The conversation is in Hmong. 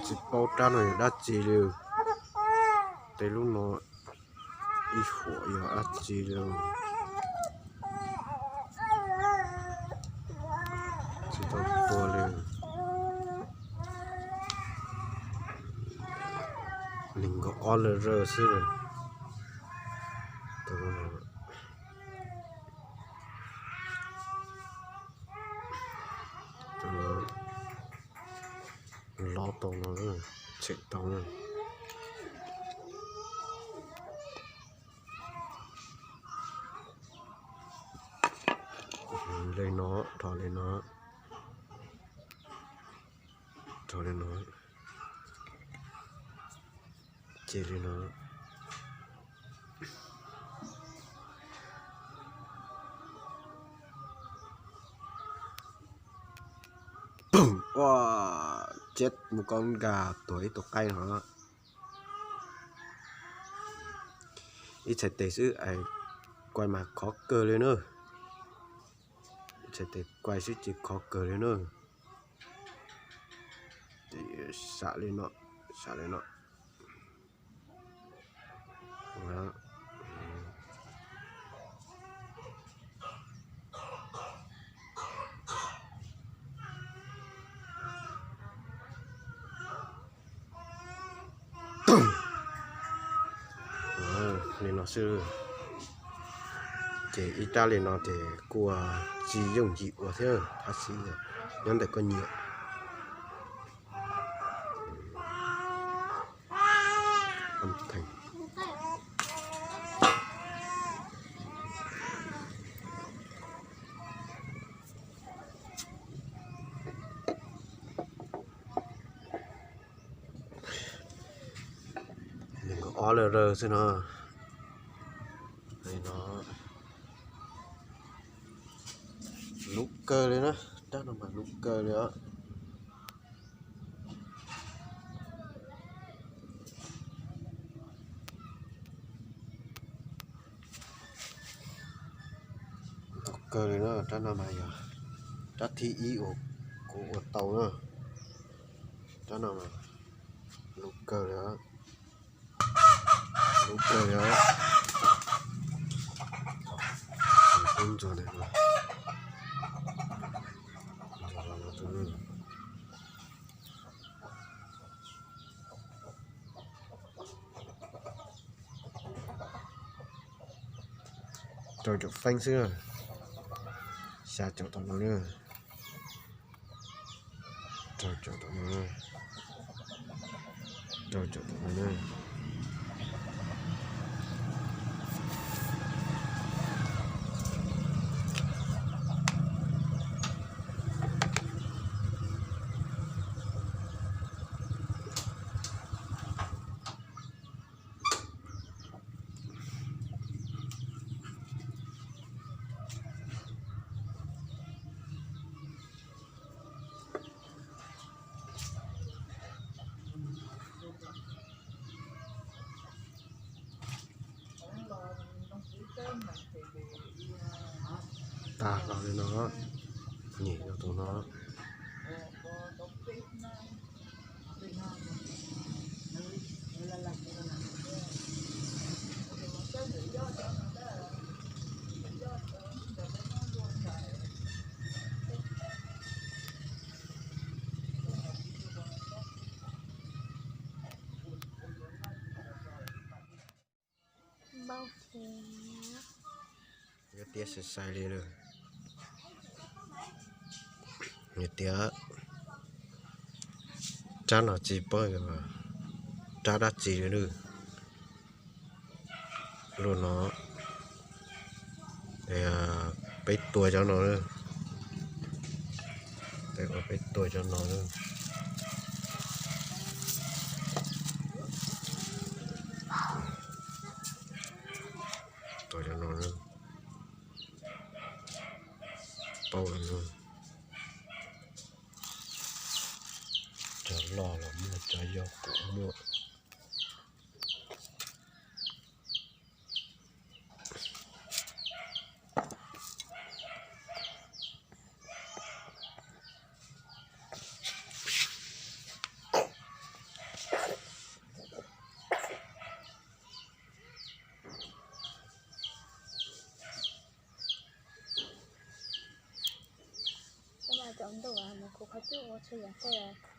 Tsis paub rab no yog dab tsi li. Tej lub no ib huam yog dab tsi li. Tsis tau tua li. Nees nkaum ob lawm xwb. Lov tau no, tshem tau na. Li no, rho li no, rho li no, ces li no. Ua, ces mus koj nkag tuag ib tug qaib no. Ib txhais tes xwb es kuai mas khov kawg li na. Ib txhais tes kuai xwb ces khov kawg li na. Sam li no, sam li no. Li no xwb. Ces ib rab li no ces kuj tsis yooj yim ua thiab, tab sis nyob ntawm koj nyiam. Nees nkaum ob lawm xwb no. No, luv kawg li na, rab no mas luv kawg li os. Luv kawg li na, rab no mas yog rab thib ib uas kuv ua tau na. Rab no mas luv kawg li os. Luv kawg li os. Tub ntsuag ntawm no. Rau caum feeb xwb na. Xya caum tom no na. Rau caum tom no na. Rau caum tom no na. Tag los li no, nyem rau tus no. Npau thiab. Yuav tiav sai sai li lawm. Yuav tiav, rab no tsis paub yog rab dab tsi li lawm. Lub no, peb tua cov no, peb ua peb tua cov no. Tua cov no, paub lawm no. Cov loj los muaj, cov yau kuj muaj. Qhov twg ua tshwm yam tej?